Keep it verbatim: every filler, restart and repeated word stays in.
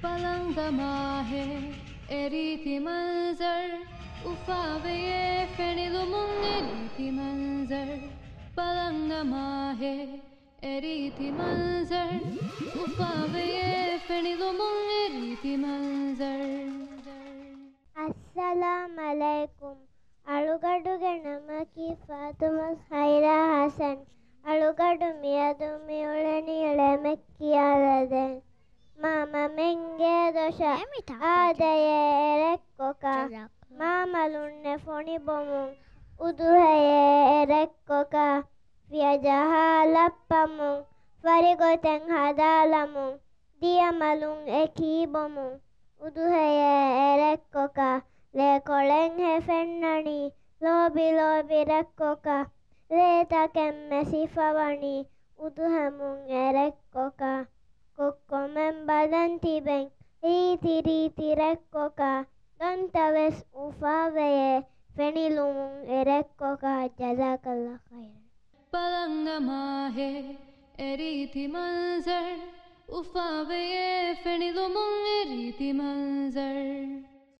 ބަލަން މާހޭ އެ ރީތި މަންޒަރު، އުފާވެޔޭ ފެނިލުމުން އެ ރީތި މަންޒަރު. ބަލަން މާހޭ އެ ރީތި މަންޒަރު، އުފާވެޔޭ ފެނިލުމުން އެ ރީތި މަންޒަރު. އައްސަލާމް ޢަލައިކުމް. އަޅުގަޑުގެ ނަމަކީ ފާތުމަ ހައިރާ ޙަސަން. އަޅުގަޑު މިއަދު މިއުޅެނީ ޅެމެއް ކިޔާލަދެން. މާމަމެންގޭ ދޮށަށް އާދަޔޭ އެރެއްކޮކާ، މާމަލުންނެ ފޮނިބޮމުން އުދުހަޔޭ އެރެއްކޮކާ، ފިޔަޖަހާ ލައްޕަމުން ފަރިގޮތެއް ހަދާލަމުން، ދިޔަމަލުން އެކީބޮމުން އުދުހަޔޭ އެރެއްކޮކާ، ލޭކޮޅެއްހެ ފެންނަނީ ލޯބި ލޯބި ރެއްކޮކާ، ލޭތަކެއްމެ ސިފަވަނީ އުދުހެމުން އެރެއްކޮކާ. ކޮއްކޮމެން ބަލަން ތިބެން ރީތި ރީތި ރެއްކޮކާ، ދޮންތަވެސް އުފާވެޔޭ ފެނިލުމުން އެރެއްކޮކާ. ޖަޒާކަﷲ ޚައިރަން. ބަލަން މާހޭ އެ ރީތި މަންޒަރު، އުފާވެޔޭ ފެނިލުމުން އެ ރީތި މަންޒަރު.